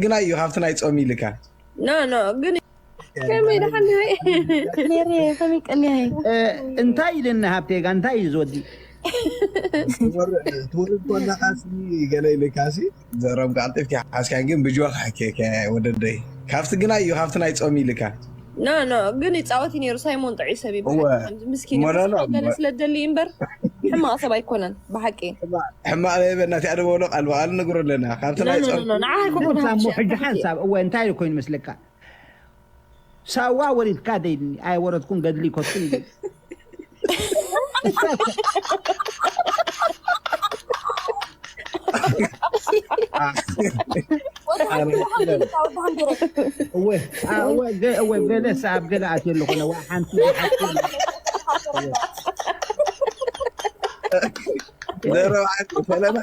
ግና እዩ ካብቲ ናይ ጾም ኢልካ። ኖ ኖ ግን ከመይ ደሓን ዲኺ? ሜሪ ከመይ ቀኒኺ? እንታይ ኢልና ሃብቴጋ እንታይ እዩ ዝወዲ ትወርድ ኮለኻሲ ገለ ኢልካሲ ዘረም ቀልጢፍኪ ሓዝካን ግን ብጅዋኻ ኬከ ወደደይ ካብቲ ግና እዩ ካብቲ ናይ ጾም ኢልካ። ኖ ኖ ግን ይፃወት እዩ ነይሩ። ሳይሞን ጥዑይ ሰብ እዩ። እወ። ብሓቂ ምስኪን እዩ። ሞኖ ኖ። ንስኻ ገለ ስለ ደሊ እምበር ሕማቕ ሰብ ኣይኮነን ብሓቂ። ሕማቕ ናይ በእናትይ ኣደ በሎ ቃል በቃል ንግሮ ኣለና ካብቲ ናይ ጾም። ንዓኻ ኣይኮንኩን ሕጂ ሓንሳብ እወ እንታይ ኮይኑ መስለካ ሳዋ ወሪድካ ደይድኒ ኣይወረድኩን ገድሊ ይኮትኩን ይብል እወ ገ- እወ ገ- እወ ገለ ሰብ ገለ ኣትየ ኣለኹ ነዋ ሓንቲ ዘረባዓት ፈለማ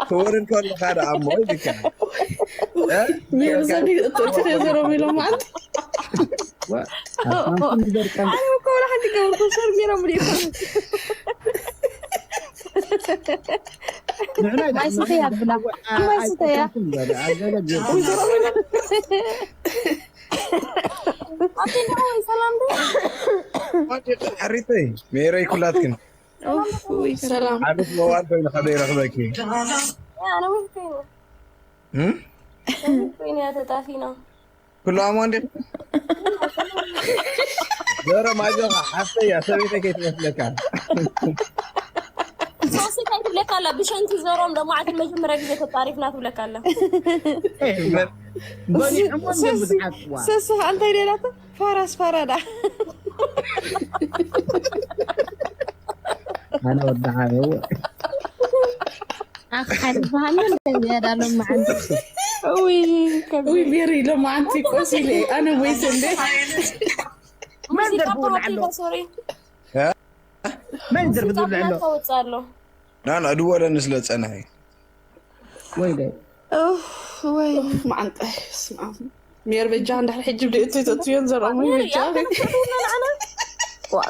ትወርድ ከለኻ ደኣ እሞ ኢልካ ሜርዘዲ እጥእትኸ ዘረብ ኢሎም ማለት ኣነ እኮ ወላ ሓንቲ ገበርኩ ሸር ገይሮም ዲ ንሕና ማይ ስተያ ብላ። ማይ ስተያ። ሰላም ሓሪተይ ሜረይ ኩላትክን ሰላም ዓመት መዋል ኮይኑ ከመይ ረኽበኪ ኣነ ውሕከይነ እም? ኮይነ ተጣፊና ኩሉ ኣሞ እንዴ ዘረ ማጆኻ ሓፍተያ ሰበይተይ ከይትመስለካ ሶሲ ከይትብለካ ኣላ ብሸንቲ ዘሮም ደሞ ዓዲ መጀመርያ ግዜ ተጣሪፍና ትብለካ ኣላ በሊዖሞ እዮም ብዙሓት ዋ ሰስኻ እንታይ ደላቶ ፋራስ ፋራዳ ኣነ ወዳሓ ኣኽሓል ዝበሃል ምን ዝያዳ ሎም መዓልቲ ውይ ውይ ቤሪ ኢሎም ኣንቲ ቆሲለ ኣነ ወይስ እንዴ መን ደርፉ ኣሎ ሶሪ መን ደርፉ ዝብልዕ ኣሎ ተወፅእ ኣሎ ና ና ድወለኒ ስለ ፀናሒ ወይ ደ ወይ መዓንጣይ ስማ ሜር በጃ እንድሕር ሕጂ ብድእቱ ተትዮን ዘርኦሞ በጃ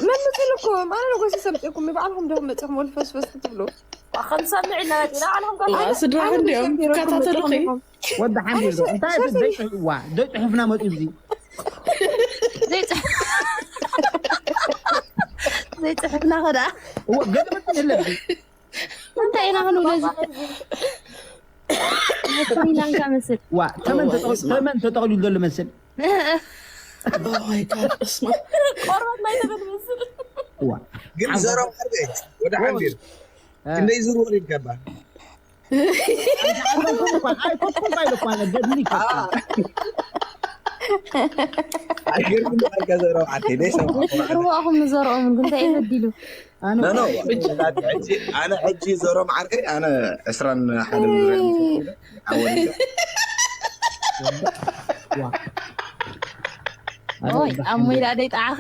መምፅልኩም ኣነ ንጎሲ ሰምፅኩም ባዕልኩም ዲኹም መፅኹም ወልፈስፈስ ክትብሉ ክንሰምዕ ኢና መፂና ዓለም ስድራ እንዲኦም ይከታተሉኺ ወዲ ሓሚድ እንታይ ዘይፅሕፍዋ ዘይፅሑፍና መፅኡ እዚ ዘይፅሕፍና ከዳ እዎ ገለ መፅእ የለብን እንታይ ኢና ክንብሎ እዚ ፍሪላንካ መስል ዋ ተመን ተጠቕሊሉ ዘሎ መስል Oh my God እስማ ቆርበት ናይ ተበል መስል ዋ ግን ዘረው ዓርከይ ወደ ሓሚድ ክንደይ ዝርወር ይገባ ኣይኮንኩም ባይለኳነ ገድሊ ኣይገርም ዓርከ ዘረው ዓርከይ ደይ ሰማ ርዋኹም ንዘርኦም ግን እንታይ ይበዲሉ ኣነ ሕጂ ዘሮም ዓርከይ ኣነ ዕስራን ሓደ ኦይ ኣብ ሞይዳ ደይ ጠዓኺ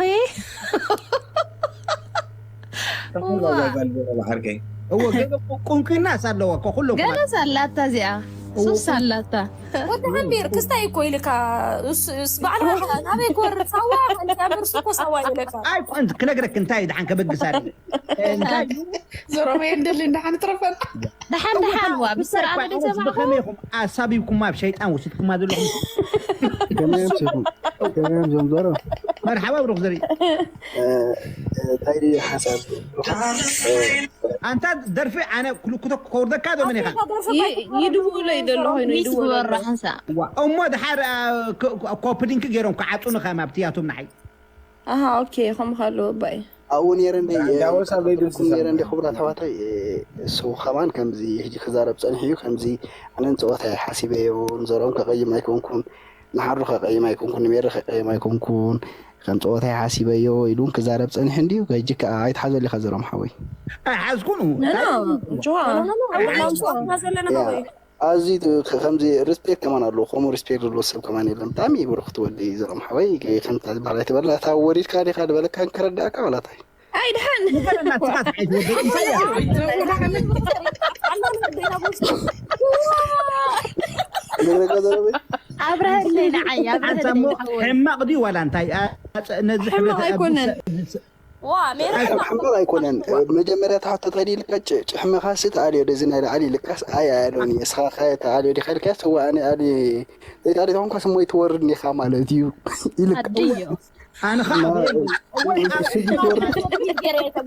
ዓርከይ እዎ ገለ ቁንቁናስ ኣለዋ እኮ ኩሎም ገለስ ኣላታ እዚኣ ሱስ ኣላታ ወዲ ሓንቢር ክስታይ እኮ ኢልካ እስ- እስ- ባዕላ ናበይ ክወርድ ሳዋ ሓንቲ ኣምር እሱ እኮ ሳዋ ይብለካ ኣይ ቆንጆ ክነግረክ እንታይ እዩ ድሓን ከበግስ ኣለ እንታይ እዩ ዘሮም የደሊ እንዳሓን ትረፈን ደሓን ደሓን ዋ ብስርዓት ብኸመይ ኢኹም ኣሳቢብኩማ ኣብ ሸይጣን ወሲድኩማ ዘለኹም ከመይ ኣምሲኹም ከመይ ኣምሲኹም ዘሮ መርሓባ ብሩክ ዘርኢ እንታይ ድዩ ሓሳብ ኣንታ ደርፊ ኣነ ክልኩቶ ከውርደካ ዶ መን ኢኻ ይድውሎ ይደሎ ኮይኑ ሚስ ይድውሎ ግበሮ ሓንሳ ዋ እሞ ድሓር ኮፕሊንክ ገይሮም ክዓፁ ንኸም ኣብቲ ኣቶም ንዓይ ኣሃ ኦኬ ከም ካሉ ባይ ኣብኡ ነይረ እንደ ዳወሳ በይዱ ኩም ነይረ እንደ ክቡራት ኣሕዋተይ እሱ ከማን ከምዚ ሕጂ ክዛረብ ፀኒሑ እዩ ከምዚ ኣነን ፀወታ ሓሲበዮ ንዘርኦም ከቀይም ኣይኮንኩን ንሓሩ ከቀይም ኣይኮንኩን ንሜሪ ከቀይም ኣይኮንኩን ከም ፀወታ ሓሲበዮ ኢሉን ክዛረብ ፀኒሑ እንድዩ ሕጂ ከዓ ኣይትሓዘሉ ኢኻ ዘርኦም ሓወይ ኣይሓዝኩን ኖ ጆዋ ዘለና ወይ ኣዚ ከምዚ ሪስፔክት ከማን ኣለዎ ከምኡ ሪስፔክት ዘለዎ ሰብ ከማን የለን ብጣዕሚ ብሩክ ትወዲ ዘርኦም ሓወይ ከምታ ዝበሃል ኣይትበላ እታ ወሪድካ ዲካ ዝበለካ ከረዳእካ ዋላታይ ኣይ ድሓን ንገረና ስኻ ትዓይት ወደ እንታይ እያ ንረጋ ዘረበ ኣብረሀለይ ንዓይ ኣንታ እሞ ኣብረሀለይ ሕማቕ ድዩ ዋላ እንታይ ኣ- ነዚ ሕማቕ ኣይኮነን። ዋ ሜራ ሕማቕ ኣይኮነን። መጀመርያ ተሓቶ ተሊልካ ጭሕምኻሲ ተኣልዮ ደዚ ናይ ላዕሊ ልካስ ኣይ ኣያሎኒ እስኻ ከ ተኣልዮ ዲኻ ኢልካስ እዋ ኣነ ኣሊ ዘይተኣልዮ ተኾንኳስ እሞ ይትወርድ ኒኻ ማለት እዩ። ኢልካ ኣድዮ ኣንኻ ስግትወርድ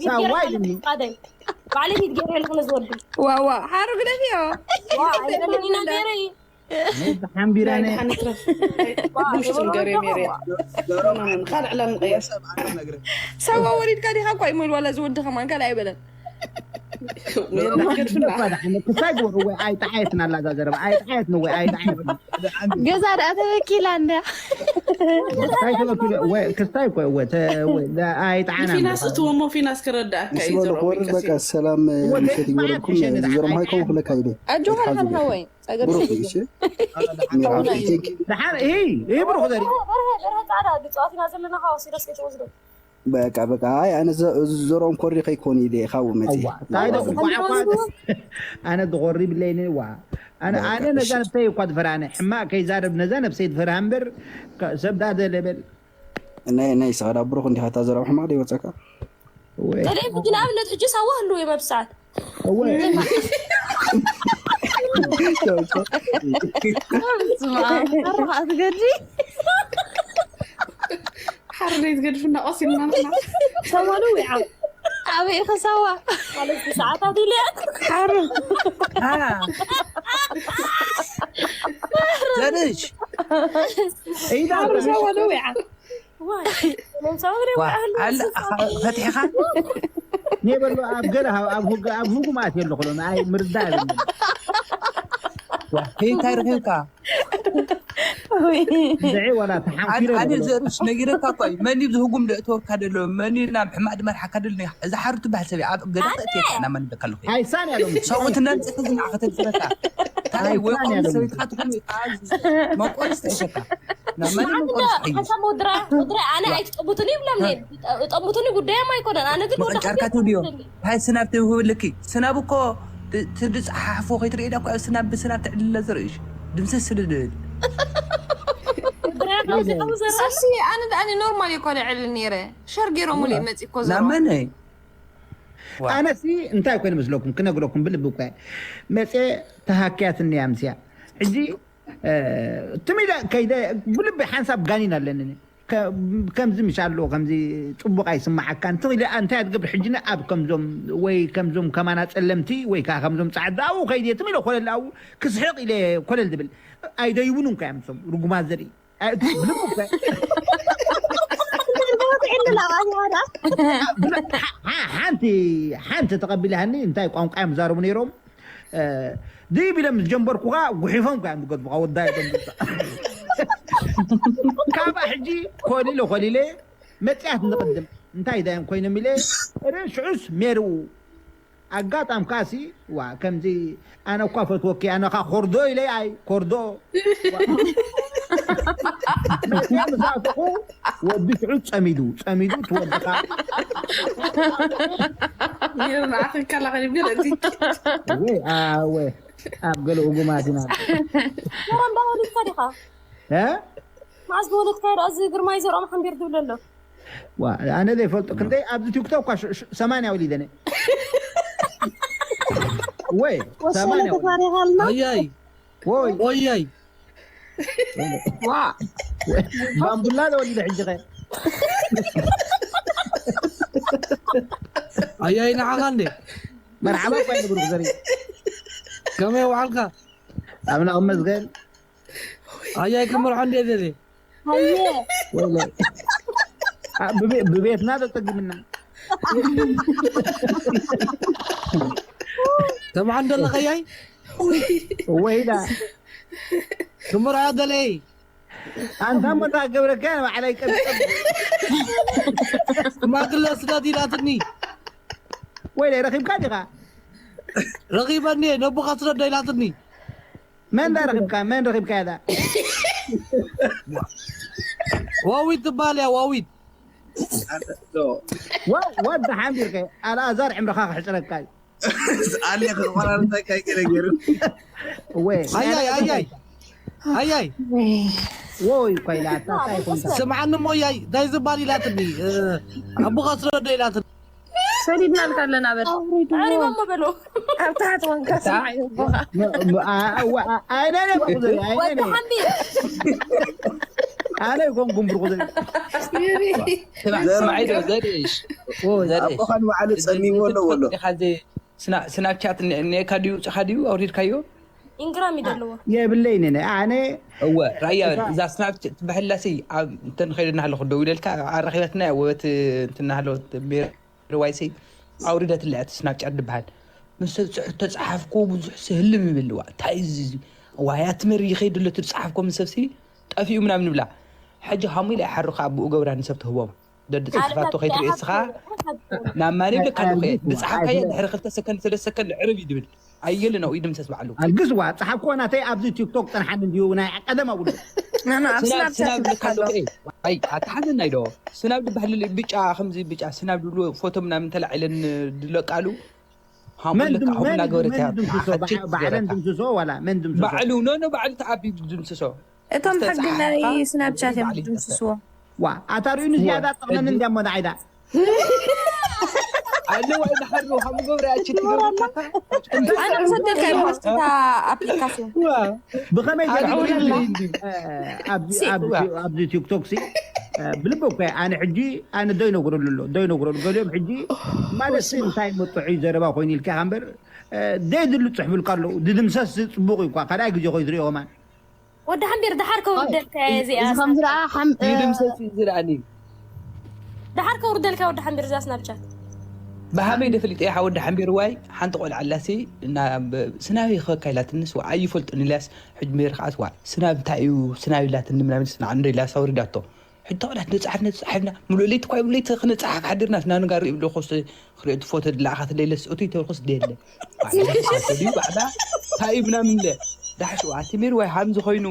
ሳዋይ ድኒ ባዕለይ ሂድ ገይረ ኣለኹ ነዚ ወዲ ዋዋ ሓሩ ግደፍዮ ዋ ኣይደለኒና ገይረ ሓምቢራነ ብልሽትን ገሬ ሜሬ ካልዕ ላንቀየር ሰዋ ወሪድካ ዲኻ እኳ ይመል ዋላ ዝወዲ ከማን ካልእ ኣይበለን ሜሬ ገድፍና ክሳይ ጎር ወይ ኣይጣዓየትና ኣላ እዛ ዘረባ ኣይጣዓየት ነው ወይ ኣይጣዓየት ገዛ ደኣ ተበኪላ እንዳ ክስታይ ተበኪለ ወይ ክስታይ እኮ ወይ ተ- ወይ ለ- ኣይጣዓና ፊናስ እትወሞ ፊናስ ክረዳእካ ምስ እዩ በሉ ዘረባ ክወርድ በቃ ሰላም ምሸት ይግበረልኩም። ዝዘረምሃይ ከምኡ ክለካ ኢለ ኣጆኻ ሓን ሓወይ ጸገም ብሩክ እሺ ሜራዊ ቴንክ ደሓር ይሄ ይሄ ብሩክ ዘሪ በርሀ በርሀ ጻዕዳ ድጽዋት ኢና ዘለና ካው ሲሪየስ ከይትወስዶ በቃ በቃ ኣይ ኣነ ዘ- ዘረኦም ኮሪ ከይኮን ኢለ ካብኡ መጽ ታይ ዶ ቋቋ ኣነ ዝቆሪ ብለይኒ ዋ ኣነ ኣነ ነዛ ነብሰይ እኳ ትፈራነ ሕማቅ ከይዛረብ ነዛ ነብሰይ ትፈራ እምበር ከ- ሰብ ዳ ዘለበል ናይ ናይ ሰዳ ብሩክ እንዲኻ እታ ዘረባ ሕማቅ ዶ ይወጸካ ወይ ተለይ ሕጂ ንኣብነት ሕጂ ሳዋ ህልው እዮም ኣብ ሰዓት ወይ ኣትገዲ ሓርነይ ዝገድፍና ቆሲልና ንሕና ሳዋ ነዊዓ ኣበይ ኢኸ ሳዋ ማለት ሰዓታት ኢለ ዘርሽ ኢዳ ሓሩ ሳዋ ነዊዓ ዋይ ሎም ሳዋ ነዊዓ ህልው ፈቲሕኻ ኔበሎ ኣብ ገለ ሃብ- ኣብ ህግ ኣብ ህጉማት የለ ክሎ ኣይ ምርዳእ የብሉ እንታይ ረኺብካ ድዒ ወላ ተሓንኪረ ኣነ ዘርሽ ነጊረካ እኮ እዩ መን እዩ ዝህጉም ደእተወካ ደሎ መን እዩ ናብ ሕማቅ ድመርሓካ ደሎ እዚ ሓሩ ትበሃል ሰብ ኣብ ገዛ ተእትየካ ናብ መን ደካ ኣለኹ ኣይሳን ያሎም ሰብኡት ነምፅእ ዝናዕ ከተዝረካ ታዲያ ወይ ቆም ሰበይትካ ትኹን ወይ ከዓ መቆል ዝተእሸካ ናብ መን መቆል ዝተእዩ ሓሳብ ወድራ ወድራ ኣነ ኣይትጠቡትኒ ይብላም ጠቡትኒ ጉዳዮም ኣይኮነን ኣነ ግን ወደ ጨርካ ትብልዮ እንታይ ስናብ ትህብልኪ ስናብ እኮ ትድፅሓሕፎ ከይትርኢ ዳ እኮ ስናብ ብስናብ ትዕልለ ዝርእሽ ድምስስ ስልድል ወድራ ካብዚ ከምኡ ዘርኣ ሰሲ ኣነ ኣነ ኖርማል እኮ ልዕል ነይረ ሸር ገይሮም ሙሉ መፂ እኮ ናብ ዘረባ መን እዩ ኣነሲ እንታይ ኮይነ መስለኩም ክነግረኩም ብልቢ እኳ መፀ ተሃክያትኒ ኣምስያ ሕጂ ትም ኢለ ከይደ ብልቢ ሓንሳብ ጋኒን ኣለኒ ከምዚ ምሽ ኣሎ ከምዚ ፅቡቅ ኣይስማዓካን ትኽእል እንታይ ኣትገብር ሕጂ ኣብ ከምዞም ወይ ከምዞም ከማና ፀለምቲ ወይ ከዓ ከምዞም ፃዕዳ ኣብኡ ከይድ ትም ኢለ ኮለል ኣብኡ ክስሕቅ ኢለ ኮለል ዝብል ኣይደይቡን እንኳ እዮም ርጉማት ዘርኢ ሓንቲ ሓንቲ ተቐቢልሃኒ እንታይ ቋንቋ እዮም ዛረቡ ነይሮም ድይ ቢሎም ዝጀንበርኩኻ ጉሒፎም ካ እዮም ዝገድፉኻ ወዳይ ካባ ሕጂ ኮሊለ ኮሊለ መፅያት ንቕድም እንታይ ዳዮም ኮይኖም ኢለ ርሽዑስ ሜርኡ ኣጋጣም ካሲ ዋ ከምዚ ኣነ እኳ ፈትወኪ ኣነኻ ኮርዶ ኢለይ ኣይ ኮርዶ መፅያ ምሳትኹ ወዲ ሽዑ ጸሚዱ ጸሚዱ ትወድኻ ይርናዕኽን ከላኸል ገለ እቲ ወይ ኣወ ኣብ ገለ እጉማት ኢና ሞራ እንዳወሊድካ ዲኻ እ መዓዝ ዝወለድካዮ ደኣ እዚ ግርማይ ዘርኦም ሓምቢር ትብሎ ኣሎ ዋ ኣነ ዘይፈልጦ ክንደይ ኣብዚ ቲክቶክ እኳ ሽ- ሽ- ሰማንያ ወሊደነ ወይ ሰማንያ ወሊደ ተፋሪኻልና ኣያይ ወይ ኦያይ ባምቡላ ተወሊደ ሕጂ ኸ ኣያይ ንዓኻ እንዴ መርሓባ እኳ ይነግሩ ዘርኢ ከመይ ውዓልካ ኣምላኽ ይመስገን ኣያይ ክምርሖ እንዴ ደልየ ወይለይ አ- ብቤ- ብቤትና ተጠግምና ተምዓን ደለኸያይ ወይዳ ክምርሖ ደለይ ኣንታ መታ ገብረካ ባዕላይ ቀብቀብ ሽማግለ ስደት ኢላትኒ ወይለይ ረኺብካ ዲኻ ረኺበኒ ነቦኻ ስደዶ ኢላትኒ መን ዳ ረኺብካ መን ረኺብካ ያዳ ዋዊት ትበሃል እያ ዋዊት ወ- ወዲ ሓንቢርከ ኣልኣዛር ዕምርኻ ክሕፅረካ እዩ ኣለ ክቆራርጠካ ይቀረ ገይሩ ወይ ኣያይ ኣያይ ኣያይ ወይ እኳ ኢላታ እንታይ ኮንካ? ስምዓኒ እሞ ያይ እንታይ ዝበሃል ኢላትኒ? ኣቦኻ ስረዶ ኢላትኒ። ሰዲድናልካ ኣለና በል። ኣውሪድዎ። ኣሪቦሞ በሎ። ኣብ ታሕቲ ወንካ እታ? ስምዓዮ ኣቦኻ። ኣነ ነብርኩ ዘሪ ኣነ ወዲ ሓምቢ ኣነ ይኮንኩም ብርኩ ዘሪ ስማዒ ዶ ዘርእሽ ወይ ዘርእሽ ኣቦኻን ባዕሉ ጸሚዎ ኣሎ ወሎ ስናፕቻት እኒኤካ ድዩ ውፅኻ ድዩ ኣውሪድካዮ? ኢንግራም ይደለዎ። የብለይ ነነ ኣነ እወ ራያ እዛ ስናፕ ትበሐላሲ ኣብ እንተን ኸይደና ኣለኹ ደው ኢለልካ ኣረኺበትና ወበት እንትና ኣለወት ርዋይሲ ኣውሪደትላ እቲ ስናፕቻት ዝበሃል ምስ ተፃሓፍኩ ብዙሕ ስህልም ይብልዋ እንታይ እዚ ዋያ ትምህር ይኸይድ ኣሎ ትፃሓፍኮ ምስ ሰብሲ ጠፊኡ ምናምን ይብላ ሕጂ ሃሙ ኢለ ይሓሩካ ኣብኡ ገብራ ንሰብ ትህቦም ደዲ ፅሕፋቶ ከይትርኢ እስኻ ናብ ማን ይብለካ ኣለኹ እየ ዝፅሓፍካየ ድሕሪ ክልተ ሰከንድ ሰለስተ ሰከንድ ዕርብ እዩ ድብል ኣየለ ነው ይድምሰስ ባዕሉ ኣልግስዋ ፀሓፍኮ ናተይ ኣብዚ ቲክቶክ ፅንሓኒ እንዲዩ ናይ ቀደም ኣብሉ ናና ኣብ ስናብ ስናብ ስናብ ትልካ ልካሉ ኣሎ። ኣይ ኣተሓዘና ኢዶ ስናብ ድባህልል ብጫ ከምዚ ብጫ ስናብ ድብሉ ፎቶ ምናምን ተላዒለን ድለቃሉ መን ሃሙልካ ድም- ሃሙላ መን- ገበረት መን ድምስሶ ባዕ- ባዕለን ድምስሶ ዋላ መን ድምስሶ ባዕሉ ኖ ኖ ባዕሉ ተኣቢቡ ድምስሶ እቶም ሕጊ ናይ ዝተጻሓፍካ ስናፕቻት እዮም ባዕሉ ድምስስዎ። ዋ ኣታ ርእዩኒ ዝያዳ ጠቕመኒ እንዲያሞ ንዓይዳ ኣለዋ ይድሓሩ ከም ገብረ ኣቺ ትገብረካ ኣነ ክሰደልካ እየ ፖስት እታ ኣፕሊካሽን። ብኸመይ ሓደ ገይሩ ወለላ እ፣ ኣብዚ- ሲ- ኣብዚ- ኣብዚ ቲክቶክ ሲ እ፣ ብልቢ እኮ ኣነ ሕጂ ኣነ ዶ ይነግረሉ ኣሎ ዶ ይነግረሉ ገሊኦም ሕጂ ማለት ሲ እንታይ መጥዑ ዘረባ ኮይኑ ኢልካ ኢኻ እምበር እ፣ ደይድሉ ፅሕፉልካ ኣለዉ ድድምሰስ ጽቡቕ እዩ እኳ ካልኣይ ግዜ ኮይኑ ዝሪኦ ከማን ወዲ ሓምቢር ደሓር ከውርደልካ እየ እዚኣ እዚ ከም ዝረኣ ሓም- ይድምሰስ እዩ ዝረኣኒ ደሓር ከውርደልካ ወዲ ሓምቢር እዛ ስናፕቻት። ብሃመይ ደፍሊጠ ሓወዲ ሓምቢርዋይ ሓንቲ ቆልዓ ኣላሲ ስናበይ ክኸካ ኢላትንስ ኣይፈልጥን ኢላስ ሕጂ ሜር ከዓት ዋ ስናብ እንታይ እዩ ስናብ ኢላትኒ ምናምን ስናዕ እንዶ ኢላስ ኣውሪዳቶ ሕጂ ተቆላት ንፅሓፍ ንፅሓፍና ሙሉእ ለይቲ ኳይ ለይቲ ክንፅሓፍ ሓዲርና ስና ንጋር ይብሎ ኮስ ክሪኦ ፎቶ ድላኣኻት ለይለስ እቱ ይተርኩስ ደየለ ድዩ ባዕላ እንታይ እዩ ምናምን ኢለ ዳሕሽ ኣቲ ሜር ዋይ ሃምዚ ኮይኑ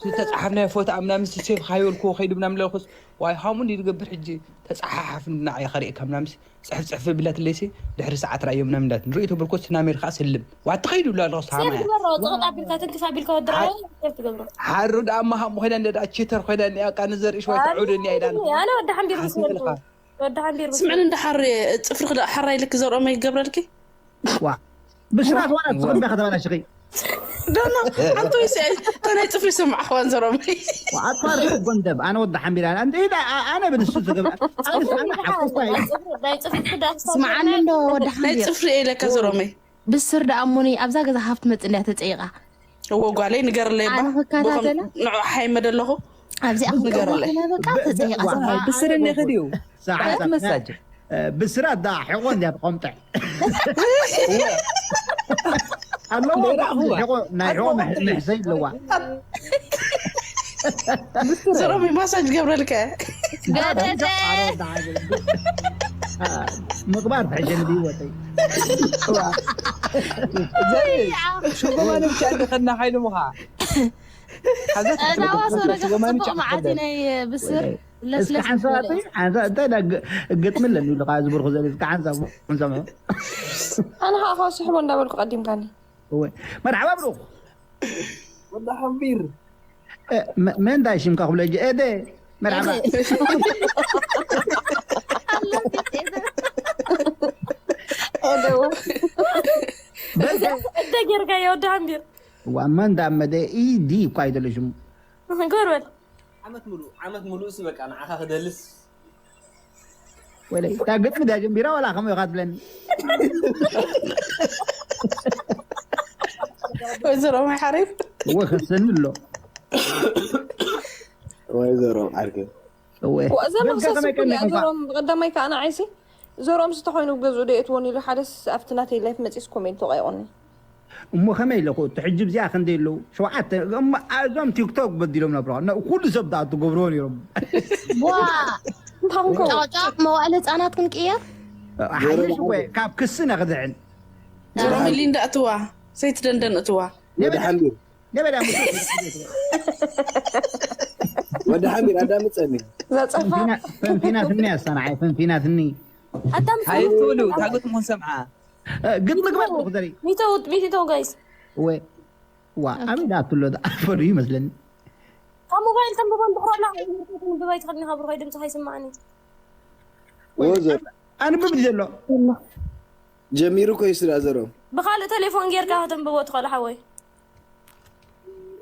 ዝተፅሓፍናዮ ፎቶ ምናምን ሴፍ ካይበልኩዎ ከይዱ ምናምን ለኩስ ዋይ ሃሙን ይድገብር ሕጂ ተፀሓሓፍ ንዓየ ከርእየካ ምናምን ፅሕፍ ፅሕፍ ብላትለይሲ ድሕሪ ሰዓት ራእዮ ምናምን እንዳት ንርእዩ ተብልኮ ስናሜር ከዓ ስልም ዋቲ ከይዱ ብላ ኣለኩስ ሃማያ ግበሮ ጽቕጥ ኣቢልካ ትንክፍ ኣቢልካ ወድራዮ ትገብሮ። ሓሩ ደኣ ማሃሙ ኮይና እንደ ዳኣ ቺተር ኮይና እኒኣ ቃ ንዘርእሽ ወይ ተዑድ እኒኣ ኢላ ኣነ ወዲ ሓምቢር ምስ መልኩ ወዲ ሓምቢር ምስ ስምዕን እንደ ሓር ጽፍሪ ክዳ ሓራ ኢልክ ዘርኦ መይ ገብረልኪ ዋ ብስራት ዋላ ትኽንዳ ከተበላሽኺ ዶኖ ሓንቲ ወይሲ ተናይ ጽፍሪ ሰማዕ ኣኽዋን ዘርኦ መይ ኣጥፋር ጎንደብ ኣነ ወዲ ሓምቢር ኣነ እንደ ኢዳ ኣነ ብንሱ ዝገብር ኣነ ኣነ ሓቁፋ ናይ ጽፍሪ ክዳ ስምዓኒ እንዶ ወዲ ናይ ሓምቢር ጽፍሪ ኢለካ ዘርኦ መይ ብስር ደኣ እሞኒ ኣብዛ ገዛ ሃፍቲ መጽእ እንድያ ተጸይቓ እዎ ጓለይ ንገርለይ እባ ኣነ ክከታተላ ንዑ ሓይመ ደለኹ ኣብዚኣ ንገርለይ። ክከታተላ በቃ ተጸይቓ ዋ- ስምዓ ብስር እኒ ክድዩ ሰዓት መሳጅ ብስራት ዳ ሕቆ እንድያ ትቆምጠ ኣለዎ ሌላ እዋ። ሕቆ ናይ ሕቆ ምሕ- ምሕሰይ ኣለዋ ዘርኦ መይ ማሳጅ ገብረልከ ምግባር ትሕሸኒ ብህይወተይ ዘርሽ ሽጎማኒ ብቻ እንዲ ከና ሓይሉ ምኻ ሓዘት ዳዋ ሰረገ ሽጎማኒ ጽቡቕ መዓልቲ ናይ ብስር እስኪ ለስለስ ሓንሳብ ኣጥሪ ሓንሳብ እንታይ ዳ ግ- ግጥሚ ኣለኒ ኢሉ ከዓ ዝብርኩ ዘለ እስኪ ሓንሳብ ንሰምዖ ኣነ ከዓ ካብ ስሕቦ እንዳበልኩ ቀዲምካኒ እወ መርሓባ ብሩኽ ወላ ሓምቢር እ፣ መ- መን እንታይ ሽምካ ክብሎ እጀ ኤደ መርሓባ ኤደወ እደ ጌርካ የወዲ ሓምቢር ዋማ እንዳመደ ኢዲ እኳ ኣይደለ ሽሙ ግበር በል ዓመት ሙሉእ ዓመት ሙሉእ ሲ በቃ ንዓኻ ክደልስ ወለ እታ ግጥሚ ዳ ጀምቢራ ወላ ከምኡ ኢኻ ትብለኒ ወይዘሮ ማይ ሓሪፍ እወ ከሰኒ ኣሎ ወይዘሮ ዓርኪ እወ እዛ በልካ መክሰስ ከመይ ኩሉ ቀኒኹም ከ? ኣገሮም ብቀዳማይ ከዓ ንዓይሲ ዘሮም ዝተኮይኑ ገዝኡ ዶ የትወን ኢሉ ሓደስ ኣብቲ ናተይ ላይፍ መፂስ ኮሜንት ተቋይቆኒ እሞ ከመይ ኢለኩ እቲ ሕጂ ብዚኣ ክንደይ ኣለዉ ሸውዓተ እሞ እዞም ቲክቶክ በዲሎም ነብሮ ኩሉ ሰብ ዳ ትገብርዎ ነይሮም ዋ እንታይ ኮንከው ጫውጫው መዋእለ ህፃናት ክንቅየር ሓይሽ ወ ካብ ክሲ ነክድሕን ጀሮሚ ሊንዳ እትዋ ሰይቲ ደንደን እትዋ ወዲ ሓምቢር ገበዳ ወዲ ሓምቢር ኣዳምፀኒ ዘፀፋ ፈንፊናትኒ ኣሰናዓይ ፈንፊናትኒ ኣዳም ሓይፍ ትብሉ ታጎት ምኹን ሰምዓ ግጥሚ ግበር ክዘሪ ሚተው ሚተው ጋይስ ወ ዋ ኣበይ ዳ ትሎ ኣፈሩ ይመስለኒ ካብ ሞባይል ተንብቦ እንድሕር ኣላ፣ ተንብብ ኣይትኽእልን ኢኻ ብሩኸይ፣ ድምፅኻ ኣይስማዕን እዩ። ወዘር ኣንብብ ዘሎ ጀሚሩ እኮ እዩ ስራ ዘሮ። ብኻልእ ቴሌፎን ጌርካ ከተንብቦ ትኽእል ሓወይ።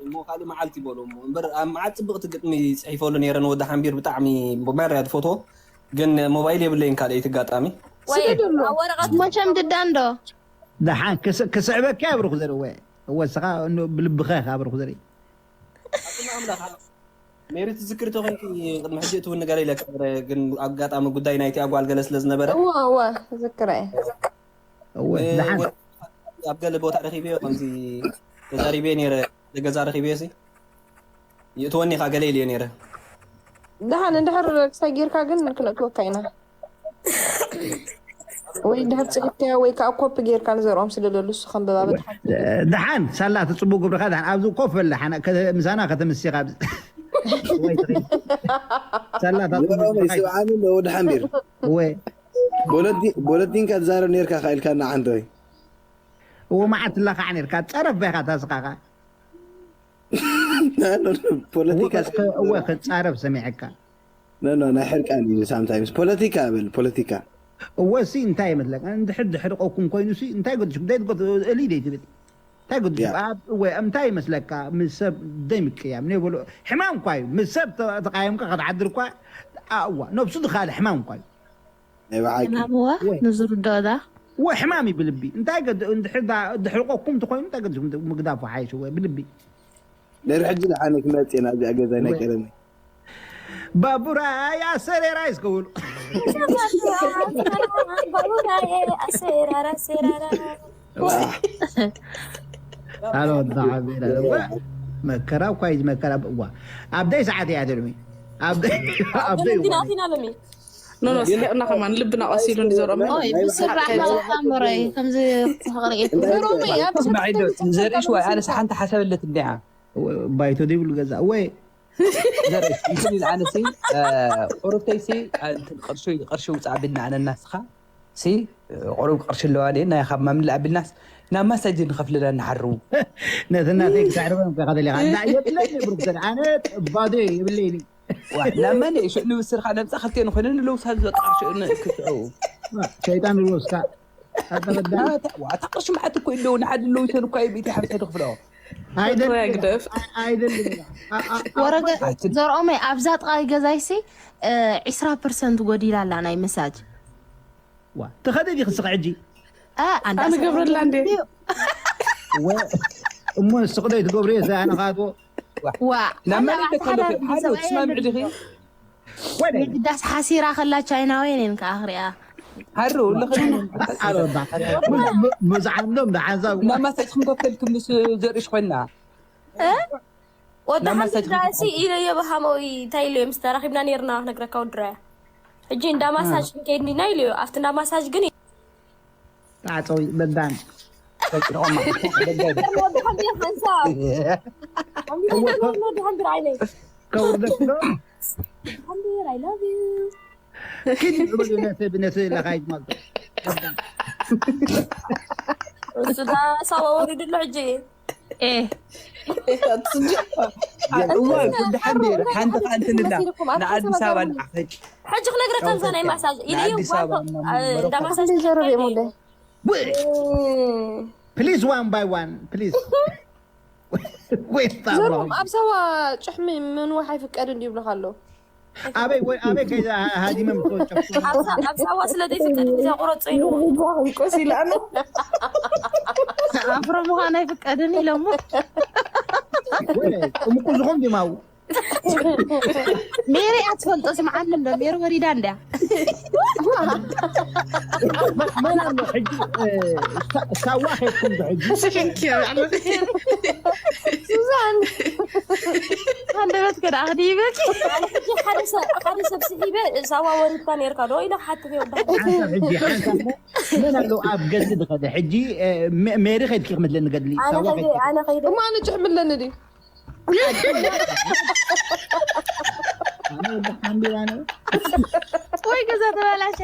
እሞ ካልእ መዓልቲ ይበሎ እሞ። እምበር ኣብ መዓት ጽብቕቲ ግጥሚ ጽሒፈሉ ነይረ ንወዲ ሓምቢር፣ ብጣዕሚ መርያ ትፈትዎ። ግን ሞባይል የብለይን ካልኣይቲ ኣጋጣሚ። ወይ ስደደሉ። ኣብ ወረቐት መቸም ድዳ እንዶ። ደሓን ክስ- ክስዕበካ እየ ብሩኽ ዘርኢ። እወ፣ እወ፣ እስኻ እኖ ብልብኻ ኢኻ ብሩኽ ዘርኢ። ኣጽም ኣምላኽ ሜሪ ትዝክሪ ተኾይንኪ ቅድሚ ሕጂ እቲ እውን ንገረ ኢለካ ነረ፣ ግን ኣጋጣሚ ጉዳይ ናይቲ ኣጓል ገለ ስለ ዝነበረ እወ እወ ዝክረ እወ፣ ደሓን ወ- ኣብ ገለ ቦታ ረኺበዮ ከምዚ ተዛሪበ ነረ፣ ገዛ ረኺበዮ ሲ ይእትወኒ ኢኻ ገለ ኢልዮ ነረ። ደሓን እንድሕር ክሳይ ጌርካ ግን ክነእትወካ ኢና። ወይ ድሕር ፅሒፍካዮ ወይ ከዓ ኮፒ ጌርካ ንዘርኦም ስደደሉ እሱ ከንብባ በትሓት ደሓን ሳላ ትፅቡ ግብርካ ደሓን ኣብዚ ኮፍ በል ደሓን ከ- ምሳና ከተምስኻ ኣብዚ ወይ ትኺድ። ሳላ ታፅቡ ግብርካ ስብዓኒ ኣለዎ ድሓን ቢር ወይ ቦለዲንካ ትዛረብ ነርካ ካኢልካ እና ዓንተ ወይ እዎ መዓት ትለኻዕ ነርካ ፀረፍ በይኻ ታስኻኻ ፖለቲካ እወ ክፃረፍ ሰሚዐካ ኖ ኖ ናይ ሕርቃን እዩ ሳምታይምስ ፖለቲካ በል ፖለቲካ እወ ሲ እንታይ ይመስለካ እንድሕር ድሕርቆኩም ኮይኑ ሲ እንታይ ገድሽኩም ዘይትገ እሊ ደይ ትብል እንታይ ገድሽኩም ኣብ እወ እንታይ ይመስለካ ምስ ሰብ ደይ ምቅያም ናይ በሎ ሕማም እኳ እዩ ምስ ሰብ ተቃየምካ ክትሓድር እኳ እዋ ነብሱ ድካለ ሕማም እኳ እዩ ናይ ብሓቂ ሕማም እወ ንዝርድኦ ዳ እወ ሕማም እዩ ብልቢ እንታይ ገድ እንድሕር ድሕርቆኩም እንተኮይኑ እንታይ ገድሽኩም ምግዳፉ ሓይሽ እወ ብልቢ ድሕሪ ሕጂ ደሓነ ክመፅእ ኢና እዚኣ ገዛ ናይ ቀደመ ባቡራይ ኣሰሬራይ እስከ በሉ ባቡራይ ኣሰራራ ኣሰራራ ኣሎ ተዓቢራ እዋ መከራ እኳ እዩ መከራ እዋ ኣብ ደይ ሰዓት እያ ትልሚ ኣብ ደይ ኣብ ደይ ቲናቲና ለሚ ኖ ኖ ስሒቕና ከማን ልብና ቀሲሉ እንዲ ዘርኦም ኦይ ብስራሕ ኣምሮይ ከምዚ ክትስሕቕ ርኢት ሮሚ ኣብ ስማዒ ዶ ዘርእሽ ወይ ኣነስ ሓንቲ ሓሳብ ኣለትኒ ዲኣ ባይቶ ዘይብሉ ገዛ ወይ ዘርእሽ እንትን ኢለ ኣነሲ ቁሩብተይሲ እንትን ቅርሺ ቅርሺ ውፅእ ኣቢልና ኣነ እናስኻ ሲ ቁሩብ ቅርሺ ኣለዋ ድየ ናይ ካብ ማምልእ ኣቢልናስ ናብ ማሳጅ ንኸፍልላ ንሓርቡ ነቲ እናተይ ክሳዕርበ ከኸደሊኻ እና የብለኒ ብሩክ ዘር ኣነ ባዶ የብለይኒ ናብ መን ሽእ ንብስርካ ነምፃ ክልቴ ንኮይነ ንለውሳ ዝበቃ ሽእ ክትዕው ሸይጣን ንልወስካ ኣተረዳ ዋታ ቅርሺ መዓት እኮ ይለው ንሓደ ለውሰን እኳ እዩ ብኢቲ ሓምሳ ክፍሎ ኣይደለም ግደፍ ኣይደለም ወረገ ዘርኦመይ ኣብዛ ጥቃይ ገዛይሲ ዒስራ ፐርሰንት ጎዲላ ኣላ ናይ መሳጅ ዋ ተኸደ ዲኺ ስኺ ሕጂ ኣንዳ ኣነ ገብረላ እንዴ እሞ ስቕዶ ይትገብሩ እየ ኣነ ካቶ ዋ ናብ መን ኢለ ከለኹ ሓደ ትስማምዒ ዲኺ የግዳስ ሓሲራ ከላ ቻይናውያን እየን ከዓ ክሪኣ ሓሩ መዝዓምዶም ንሓንሳብ ናብ ማሳጅ ክንከፈልኩም ምስ ዘርእሽ ኮይና ወዲ ሓንቲ ዳሲ ኢለዮ ብሃመዊ እንታይ ኢለዮ ምስ ተራኺብና ነርና ክነግረካ ወድራያ ሕጂ እንዳ ማሳጅ ክንከይድ እንዲና ኢለዮ ኣብቲ እንዳ ማሳጅ ግን ጣዕፀዊ በዳን ወዲ ሓንቲ ሓንሳብ ወዲ ሓንቲ ዓይነይ ከውርደክ ዶ ሓምቢር I love you ኪድ ብሉ ነቲ ብነቲ ለኻይት ማለት እሱ ዳ ሳዋ ወሪድሎ ሕጂ ኤ እዋ ጉዲ ሓንዴር ሓንቲ ከኣ እንትን ኢላ ንኣዲስ ኣበባ ንዓኸች ሕጂ ክነግረካ ምሳ ናይ ማሳጅ ኢለዩ ንኣዲስ ኣበባ እንዳ ማሳጅ ዘረብ እየ ሙደ please one by one please ወይ ዘሮም ኣብ ሳዋ ጭሕሚ ምንዋሕ ኣይፍቀድን ድዩ ይብልካ ኣሎ ኣበይ ወይ ኣበይ ከይዛ ሃዲመ ምትወጨፍ ኣብ ሳዋ ስለ ዘይፍቀድ እዛ ቁረጾ ኢሉ ቆስ ኢላኖ ኣፍሮ ምዃን ኣይፍቀድን ኢሎሞ ጥምቁ ዝኾን ዲማው ሜሪ ኣትፈልጦ ስምዓኒ እንዶ ሜሪ ወሪዳ እንድያ መን ኣሎ ሕጂ ሳዋ ከይድኩም ዶ ሕጂ ሱዛን ሃንደበት ከዳ ኣኽዲበኪ ሓደ ሰብ ስሒበ ሳዋ ወሪድካ ነርካ ዶ ኢለ ክሓትት እየ ወዲ ሓንሳብ ሕጂ ሓንሳብ መን ኣለዉ ኣብ ገድሊ ዝኸደ ሕጂ ሜሪ ከይድኪ ክምድለኒ ገድሊ ሳዋ ከይድኪ ኣነ ከይደ እማ ኣነ ጭሕምለኒ ድዩ ኣነ ወዲ ሓንቢራ ነው ወይ ገዛ ተበላሻ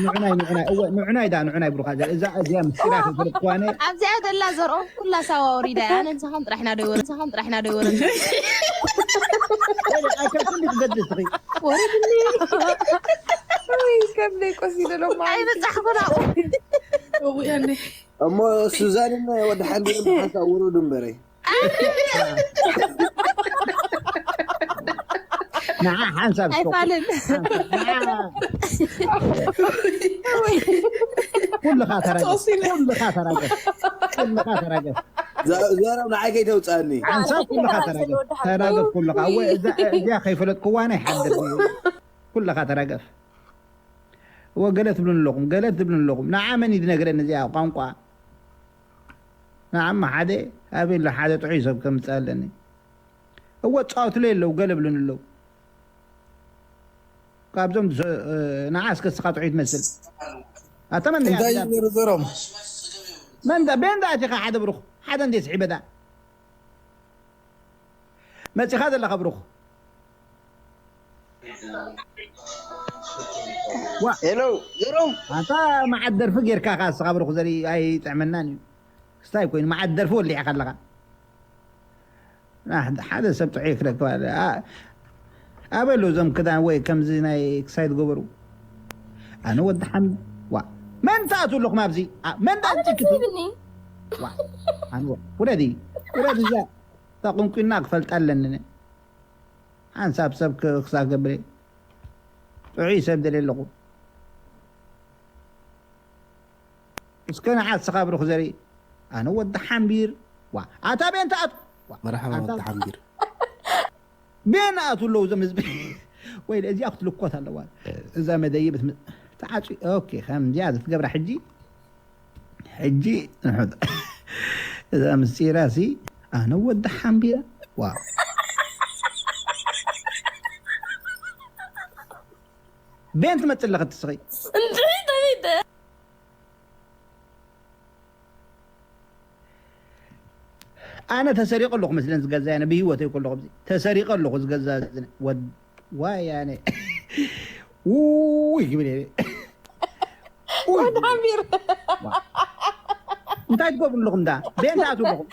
ንዑናይ ንዑናይ እወ ንዑናይ ዳ ንዑናይ ብሩኻ እዛ እዚኣ ምስጢራ ከይፈለጥክዋነ ኣብዚኣ ደላ ዘርኦም ኩላ ሳዋ ወሪዳ እያ። ኣነ ንስኻን ጥራሕ ኢና ደወረ ንስኻን ጥራሕ ኢና ደወረ ኣይከብትን ትገድስ ትኺ ወሪድኒ ወይ ከም ደይ ቆሲደሎም ማለት ኣይበጻሕኩን ኣብኡ እውያኔ እሞ ሱዛንን ወዲ ሓንቢርን ሓንሳብ ውረዱ እምበረይ ንዓ ሓንሳብ ስኮ ኣይፋልን ኩልኻ ተረገፍ ኩልኻ ተረገፍ ኩልኻ ተረገፍ ዘረብ ንዓይ ከይተውፅኣኒ ሓንሳብ ኩልኻ ተረገፍ ተረገፍ ኩልኻ እወ እዛ- እዚኣ ከይፈለጥክዋ ናይ ሓደር ኩልኻ ተረገፍ እወ ገለ ትብሉን ኣለኹም ገለ ትብሉን ኣለኹም ንዓ መን እዩ ዝነግረኒ እዚኣ ቋንቋ ንዓማ ሓደ ኣበይ ኣሎ ሓደ ጥዑይ ሰብ ከምፅእ ኣለኒ እወ ፃወትለይ ኣለዉ ገለ ብሉን ኣለዉ ካብዞም ንዓ እስከ ስኻ ጥዑይ ትመስል ኣታ መን እንታይ እዩ ዘርዘሮም መንዳ ቤንዳ ኣቲኻ ሓደ ብሩኽ ሓደ እንዴ ስዒበዳ መፂኻ ዘለኻ ብሩኽ ሄሎ ዘሮም ኣታ መዓት ደርፊ ጌርካ ካ ስኻ ብሩኽ ዘርኢ ኣይጥዕመናን እዩ ክስታይ ኮይኑ መዓት ደርፊ ወሊዕካ ኣለኻ ሓደ ሰብ ጥዑይ ክረክብ ኣበይ ኣለዉ እዞም ክዳን ወይ ከምዚ ናይ ክሳይ ዝገበሩ ኣነ ወዲ ሓምድ ዋ መን ትኣትዉ ኣለኹም ኣብዚ መን ዳንጭክቲ ይብኒ ውረዲ ውረዲ እዛ እታ ቁንቁና ክፈልጣ ኣለኒ ሓንሳብ ሰብ ክሳብ ገብረ ጥዑይ ሰብ ደልየ ኣለኹ እስከ ንዓት ስኻ ብሩኽ ዘርኢ ኣነ ወዲ ሓምቢር ዋ ኣታ ቤን ተኣት መርሓባ ወዲ ሓምቢር ቤን ኣቱ ኣለዉ እዞም ህዝቢ ወይ እዚኣ ክትልኮት ኣለዋ እዛ መደይብ ተዓፂ ኦኬ ከምዚኣ ዝትገብራ ሕጂ ሕጂ ንሑት እዛ ምስጢራ ሲ ኣነ ወዲ ሓምቢራ ዋ ቤን ትመፅእ ኣለኸ ትስኺ እንድዒ ተቢደ ኣነ ተሰሪቀ ኣለኹ መስለን ዝገዛ ያነ ብህይወተይ ከለኹ ኣብዚ ተሰሪቀ ኣለኹ ዝገዛ ወድ ዋይ ያነ ውይ ክብል እየ ውይ ወድ ሓምቢር እንታይ ትገብሩ ኣለኹም ዳ ቤንታ ኣትዉ ኣለኹም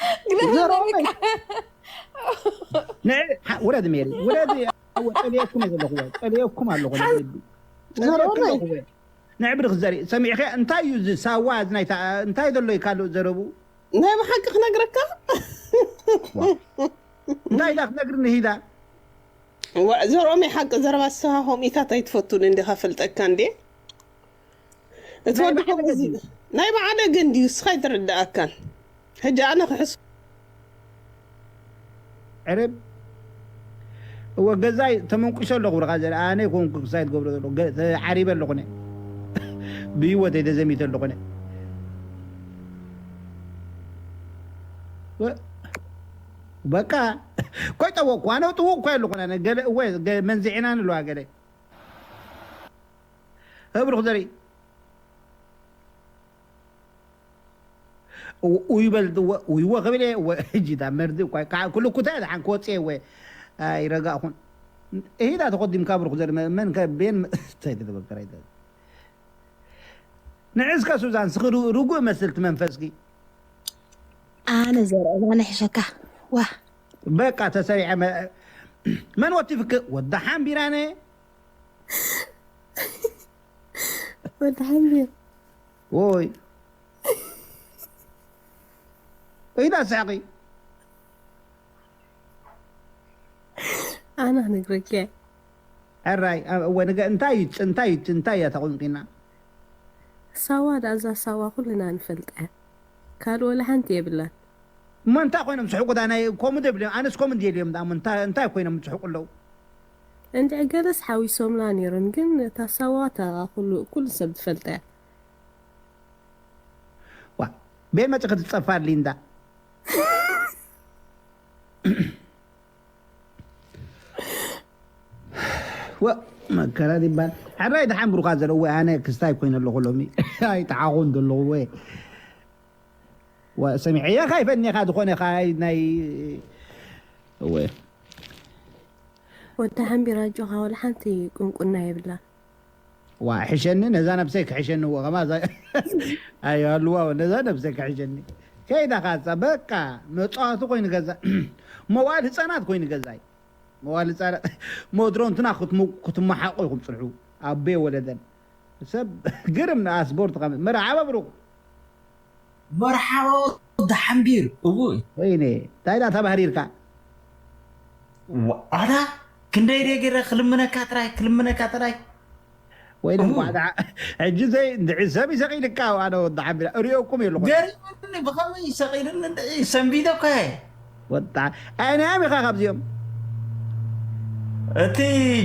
ውረድ ሜሪ ውረድ ፀልየኩም እየ ዘለኹ ፀልየኩም ኣለኹ ልቢ ፀልየኩም ኣለኹ ንዕብሪ ክዘርኢ ሰሚዕኸ እንታይ እዩ እዚ ሳዋ እዚ ናይታ እንታይ ዘሎ እዩ ካልእ ዘረቡ ናይ ብሓቂ ክነግረካ እንታይ ኢላ ክትነግርኒ ሂዳ ዘርኦመይ ሓቂ ዘረባ ስኻ ከምኢታት ኣይትፈቱን እንዲኻ ፈልጠካ እንዴ እቲ ወዲ ከምዚ ናይ በዓለ ግን ድዩ ስኻ ኣይትርድኣካን ሕጂ ኣነ ክሕስ ዕርብ እወ ገዛይ ተመንቁሾ ኣለኹ ብርኻ ዘለ ኣነ ይኮንኩ ክሳይ ትገብሮ ዘለኹ ዓሪበ ኣለኹነ ብህይወተይ ተዘሚተ ኣለኹነ በቃ ኮይ ጠወቅኩ ኣነ ጥውቅ ኮይ ኣለኹነ ገለ እወ መንዝዒና ንለዋ ገለ ህብርኽ ዘርኢ ውይበል ውይወ ክብል እየ ሕጂ ዳ መርዚ እኳ ኩልኩታ እየ ዝሓን ክወፅእ እየ ወ ኣይረጋእኹን እሂዳ ተቆዲምካ ብሩክ ዘሪ መን ከ ቤን እንታይ ተበከረ ንዕዝከ ሱዛን ስኺ ርጉእ መስልቲ መንፈስኪ ኣነ ዘርአ ኣነ ሕሸካ ዋ በቃ ተሰሪዐ መን ወቲፍክ ወዳ ሓምቢራነ ወዲ ሓምቢር ወይ ኢዳ ሳቂ ኣና ነግረኪ ሕራይ ወነገ እንታይ እንታይ እንታይ እያ ተቆንቂና ሳዋ ዳዛ ሳዋ ኩልና ንፈልጣ ካልእ ወላ ሓንቲ የብላን እሞ እንታይ ኮይኖም ዝስሕቁ ዳ ናይ ኮሙ ደብልዮም ኣነስ ኮሙ እንድየ ድዮም ዳ እንታይ ኮይኖም ዝስሕቁ ኣለዉ እንድዒ ገለስ ሓዊሶምላ ነይሮም ግን እታ ሳዋ እታ ኩሉ ኩሉ ሰብ ትፈልጣ እያ ዋ ቤት መፂ ክትፀፋ ሊንዳ ወ መከራ ይባል ሕራይ ድሓን ብሩካ ዘለዉ ኣነ ክስታይ ኮይነ ኣለኹ ሎሚ ኣይጠዓኹን ዘለኹ ወ ሰሚዐ እየ ካይፈኒኻ ዝኾነ ናይ እወ ወዲ ሓምቢር ኣጆኻ፣ ወላ ሓንቲ ቁንቁና የብላን። ዋ ሕሸኒ፣ ነዛ ነብሰይ ክሕሸኒ እዎ ከማ እዛ- ኣይሃልዋ፣ ነዛ ነብሰይ ክሕሸኒ። ከይዳ ካጻ በቃ መጻወቲ ኮይኑ ገዛ፣ መዋል ህፃናት ኮይኑ ገዛይ፣ መዋል ህፃናት ሞድሮንትና ክትሙ- ክትመሓቆ ይኹም ፅንሑ። ኣቤ ወለደን ሰብ ግርም ንኣስፖርት ከም መርሓባ ብሩክ። መርሓባ ወዲ ሓምቢር። እውይ ወይኔ እንታይ ዳ ተባህሪርካ? ኣታ ክንደይ ደይ ገይረ ክልምነካ ጥራይ ክልምነካ ጥራይ። ወይ ድማ ሕጂ ዘይ እንድዒ ሰብ ይሰቂልካ። ኣነ ወዲ ሓምቢር እሪኦኩም የለኹ። ገሪሙኒ ብኸመይ ሰቂሉኒ እንድዒ ሰንቢደ እኮ እየ። ወጣ ኣይናዮም ኢኻ ካብዚኦም። እቲ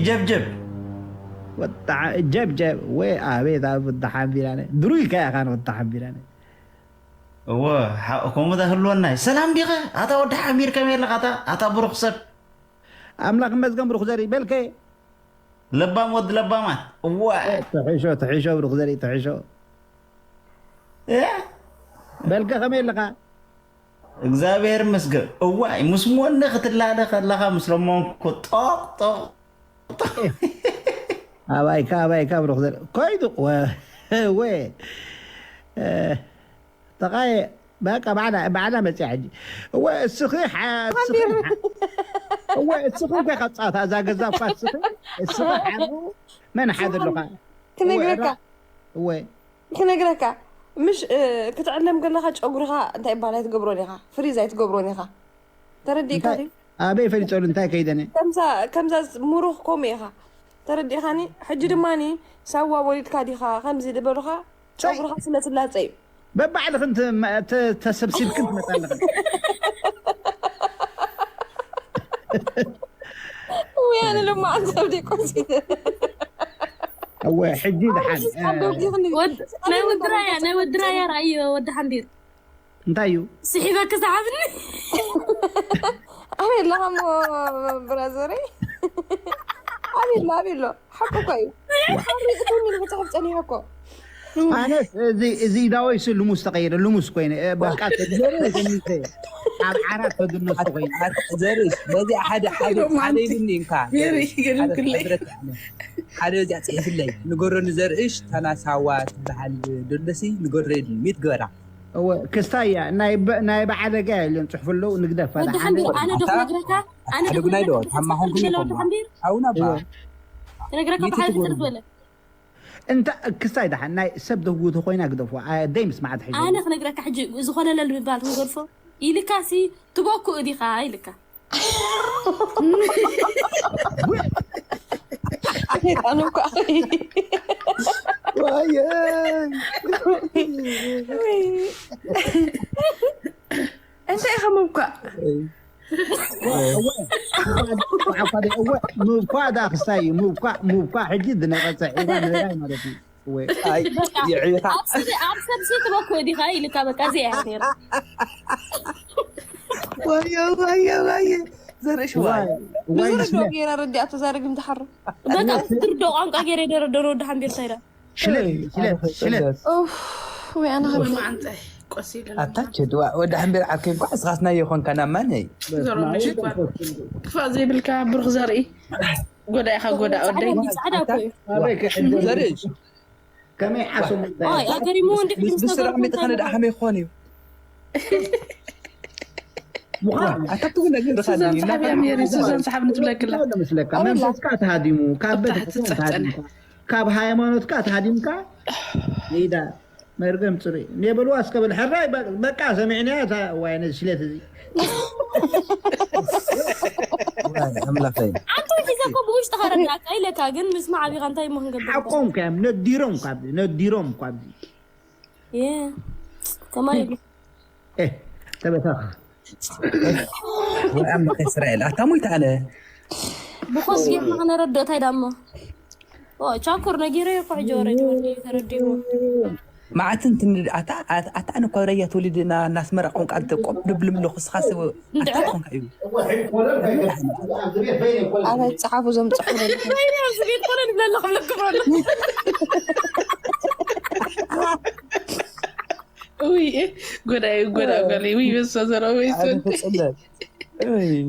ጀብጀብ ወጣ ጀብጀብ ወይ ኣቤት ኣብ ወዲ ሓምቢር ኣነ ድሩይ ከ ኢኻ ንወዲ ሓምቢር ኣነ። እወ ሓ- ከምኡ ዳ ህልወናይ ሰላም ዲኸ ኣታ ወዲ ሓምቢር ከመይ ኣለኻ ኣታ ኣታ ብሩኽ ሰብ። ኣምላኽ ይመስገን ብሩኽ ዘርኢ በልከ። ለባም ወዲ ለባማት እዋ ትሕሾ ትሕሾ ብሩኽ ዘርኢ ትሕሾ። እ? በልከ ከመይ ኣለኻ? እግዚኣብሔር ይመስገን። እዋይ ምስ ሞኒ ክትላለ ከለኻ ምስ ለመንኩ ጦቕ ጦቕ ኣባይካ ኣባይካ ብሩኽ ዘርኢ ኮይዱ ወ- ወ እ፣ ተቃየ በቃ ባዕላ ባዕላ መፅያ ሕጂ። እወ እስኺ ሓ- እስኺ ሓ- እወ እስኺ እንታይ ካብ ፃታ እዛ ገዛ እኳ እስኺ እስኺ ሓሩ መን ሓደ ኣለኻ? ክነግረካ እወ ክነግረካ ምሽ እ፣ ክትዕለም ከለካ ጨጉርካ እንታይ ይባሃል ኣይትገብሮን ኢኻ፣ ፍሪዝ ኣይትገብሮን ኢኻ። ተረዲእካ እንታይ- ኣበይ ፈሊፀሉ እንታይ ከይደነ? ከምዛ ከምዛ ሙሩኽ ከምኡ ኢኻ። ተረዲእካኒ? ሕጂ ድማኒ ሳዋ ወሊድካ ዲኻ ከምዚ ዝበሉኻ ጨጉርኻ ስለ ስላፀ እዩ። በባዕልኽን ተ- ተ- ተሰብሲብክን ትመፃ ኣለኽን። ውይ ኣነ ልማዓት ሰብ ደይኮንሲ እወ ሕጂ ድሓን እ፣ ወድ- ናይ ወዲ ራያ ናይ ወዲ ራያ ርኣዮ ወዲ ሓምቢር እንታይ እዩ? ስሒበ ክስሓብኒ ኣበይ ኣለኻ እሞ ብራዘረይ? ኣበይ ኣሎ ኣበይ ኣሎ? ሓቂ እኮ እዩ። ሓቂ እኮ እዩ። እቶም ኢሉ ክፅሕፍ ፀኒሑ እኮ ኣነስ እዚ እዚ ዳወይ ሱ ልሙስ ተቀይረ ልሙስ ኮይነ እ፣ በቃ ተጀረ ዘሚተ ኣብ ዓራት ተግነሱ ኮይነ ዘርሽ በዚ ሓደ ሓደ ሓደ ይብኒ እንካ ገሪ ገሪ ክለ ሓደ እዚኣ ፅሒፍለይ ንገሮ ንዘርእሽ ታናሳዋ ትበሃል ደለሲ ንገሮ የድሊ ሚት ግበራ እወ ክስታያ ናይ በ- ናይ በዓለጋ የለን ጽሑፍ ኣለዉ ንግደፋ ወዲ ሓምቢር ኣነ ዶ ክነግረካ ኣነ ዶ ሓደ ጉዳይ ዶ ክነግረካ ታማኹም ክነግረካ ክነግረኩም ወዲ ሓምቢር ኣውና ባ እወ ክነግረካ ሚቲ ብሓደ ትጎድሉ። ክትርፍ በለ እንታ ክስታይ ደሓን ናይ ሰብ ደጉ ተኮይና ግደፎ ኣደይ ምስ መዓት ሕጂ ኣነ ክነግረካ ሕጂ ዝኾነ ለል ምባል ክንገድፎ ኢልካ ሲ ትበኩ እዲኻ ኢልካ ሰይጣን እኮ እንታይ ኢኻ ምብኳዕ ምብኳ ዳ ክስታይ እዩ ምብኳ ምብኳ ሕጂ ድነቀፀ ዒባ ንበላይ ማለት እዩ እወ ኣይ ይዕብካ ኣብ ሰብ ኣብ ሰብ ሲ ትበኩ እዲኻ ኢልካ በቃ እዚኣ እያ ነይራ ወዮ ወዮ ወዮ ዘርእሽ ዋይ ዋይ ንዝርዶ ገይራ ረዲኣቶ ዛረግም ትሓሩ በቃ ትርዶ ቋንቋ ገይረ ደረደሮ ወዲ ሓምቢር ሳይዳ ሽለት ሽለት ሽለት ኡፍ ወይ ኣነ ወይ መዓንጠይ ቆስ ኢለ ኣታ ችድ ወዲ ሓምቢር ዓርከይ እንኳዕ ስኻስና የኾንካ ናብ ማነይ ዘሮ ምሽኳ ክፋእ ዘይብልካ ብሩኽ ዘርኢ ጎዳኢኻ ጎዳ ወደይ ጻዕዳ እኮ እዩ ኣበይ ክሕደር ዘርእሽ ከመይ ዓሶም ኣይ ኣገሪሙ እንዲ ምስ ስራሕ ሚጥኸነ ደኣ ከመይ ክኾን እዩ ምዃን ኣታ ትጉነ ግን ሱዛን ሰሓብ እያ ሜሪ ሱዛን ሰሓብ ንትብለክላ ምስለካ መንፈስካ ተሃዲሙ ካብ ኣብታ ቤተክርስትያን ትጸጸነ። ተሃዲምካ ካብ ሃይማኖትካ ተሃዲምካ ኢዳ መርገም ፅሩይ ኔበልዋ እስከብል ሕራይ በ- በቃ ሰሚዕናያ እታ ዋይ ነዚ ሽለት እዚ ኣምላኸይ ኣንተ ሒዘ እኮ ብውሽጢ ከረዳእካ ኢለካ ግን ምስማዕ ኣቢኻ እንታይ እሞ ክንገብር ሓቆም ከዮም ነዲሮም ካብ ነዲሮም ካብ የ ከማይ ኢሉ ኤ ተበታኽ ወይ ኣምላኸ እስራኤል ኣታ ሞይታ ኣነ ብኮስ ጌርና ከነረድኦ እንታይ ዳሞ ኦ፣ ቻኮር ነጊረ እኮ ሕጂ ወረጅ ወረጅ ተረዲኡ መዓትን ትንድ ኣታ ኣታ ኣነ እኮ ረያ ተወሊደ ና ናስመራ ቋንቋ ተቆም ድብልም ለኹ ስኻ ሰብ ኣታ ቋንቋ እዩ ኣበይ ጸሓፉ እዞም ጽሑፍ ዘለኹም ወይኔ ኣብዚ ቤት ኮነ ንብለሎ ክብለኩም ኣሎ ውይ ጎዳዩ ጎዳ ጓለይ ውይ በሷ ዘረው ወይ ኣነ ክጽለል እይ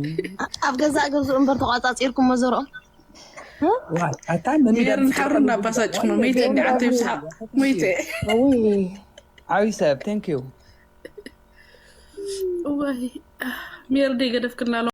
ኣብ ገዛእ ገዝኡ እምበር ተቋጻጺርኩሞ ዘርኦም። ኣታ መሚዳ ሜርን ሓብሩ እንዳባሳጭ ነው። መይተ እንዲ ዓንተ ይብስሓ መይተ ዓብይ ሰብ thank you። ወይ ሜር ደይ ገደፍክልና